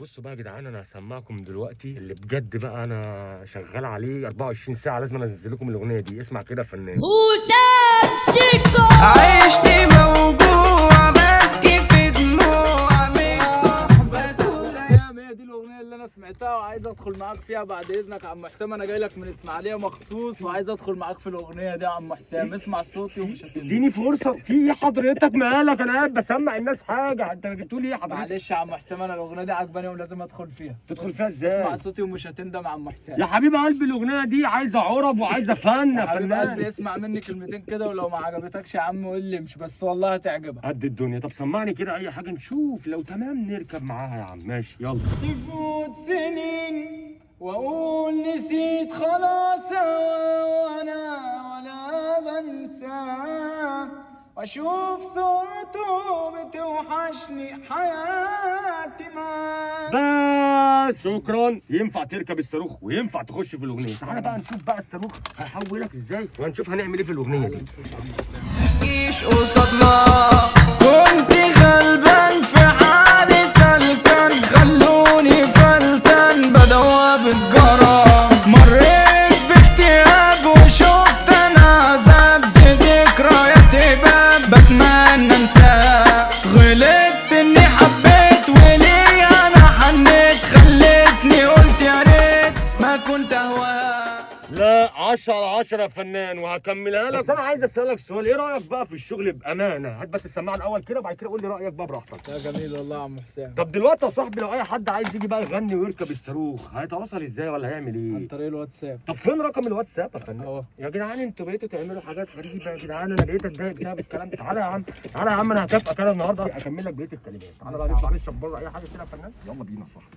بصوا بقى يا جدعان، انا هسمعكم دلوقتي اللي بجد بقى انا شغال عليه 24 ساعة، لازم انزل لكم الاغنية دي. اسمع كده يا فنان. وسام شيكو. عشت موجوع ببكي في دموع، مش صحبة. هي دي الاغنية اللي انا سمعتها وعايز ادخل معاك فيها بعد اذنك يا عم حسام. انا جاي لك من اسماعيليه مخصوص وعايز ادخل معاك في الاغنية دي يا عم حسام. اسمع صوتي ومش هتندم. اديني فرصة. في ايه حضرتك مالك؟ انا قاعد بسمع الناس حاجة، انت بتقول ايه يا حضرتك؟ معلش يا عم حسام، انا الاغنية دي عجباني ولازم ادخل فيها. تدخل فيها ازاي؟ اسمع صوتي ومش هتندم يا عم حسام. يا حبيب قلبي الاغنية دي عايزه عرب وعايزه فن يا يا حبيب فنان. قلبي اسمع مني كلمتين كده، ولو ما عجبتكش يا عم قول لي مش بس والله هتعجبك. قد الدنيا. طب سمعني كده اي حاجة نشوف لو تمام نركب معاها يا عم. ماشي يلا. تفوت سنين واقول نسيت خلاص وانا ولا بنساه، واشوف صورته بتوحشني حياتي معاه. بس شكرا. ينفع تركب الصاروخ وينفع تخش في الاغنية. تعالى بقى نشوف بقى الصاروخ هيحولك ازاي، وهنشوف هنعمل ايه في الاغنية دي. جيش قصادنا، كنت غلبان في حالي سلكان، خلوني فلتان بدوى بسجارة. مريت باكتئاب وشفت انا عذاب، دي ذكريات باب بتمنى انساها. غلطت اني حبيت وليه انا حنيت، خلتني قلت يا ريت ما كنت اهواها. لا 10 على 10 يا فنان، وهكملها لك. بس انا عايز اسالك سؤال، ايه رايك بقى في الشغل بامانه؟ هات بس السماعة الاول كده وبعد كده قول لي رايك بقى براحتك. يا جميل والله يا عم حسام. طب دلوقتي يا صاحبي لو اي حد عايز يجي بقى يغني ويركب الصاروخ هيتواصل ازاي ولا هيعمل عن ايه؟ طريق الواتساب. طب فين رقم الواتساب يا فنان؟ اهو. يا جدعان انتوا بقيتوا تعملوا حاجات غريبة يا جدعان، انا بقيت اتضايق بسبب الكلام ده. تعالى يا عم، تعالى يا عم، انا هكافئك انا النهارده، اكمل لك بقية الكلمات. تعالى بقى نطلع نشرب بره اي حاجة كده يا فنان. يلا بينا يا صاحبي.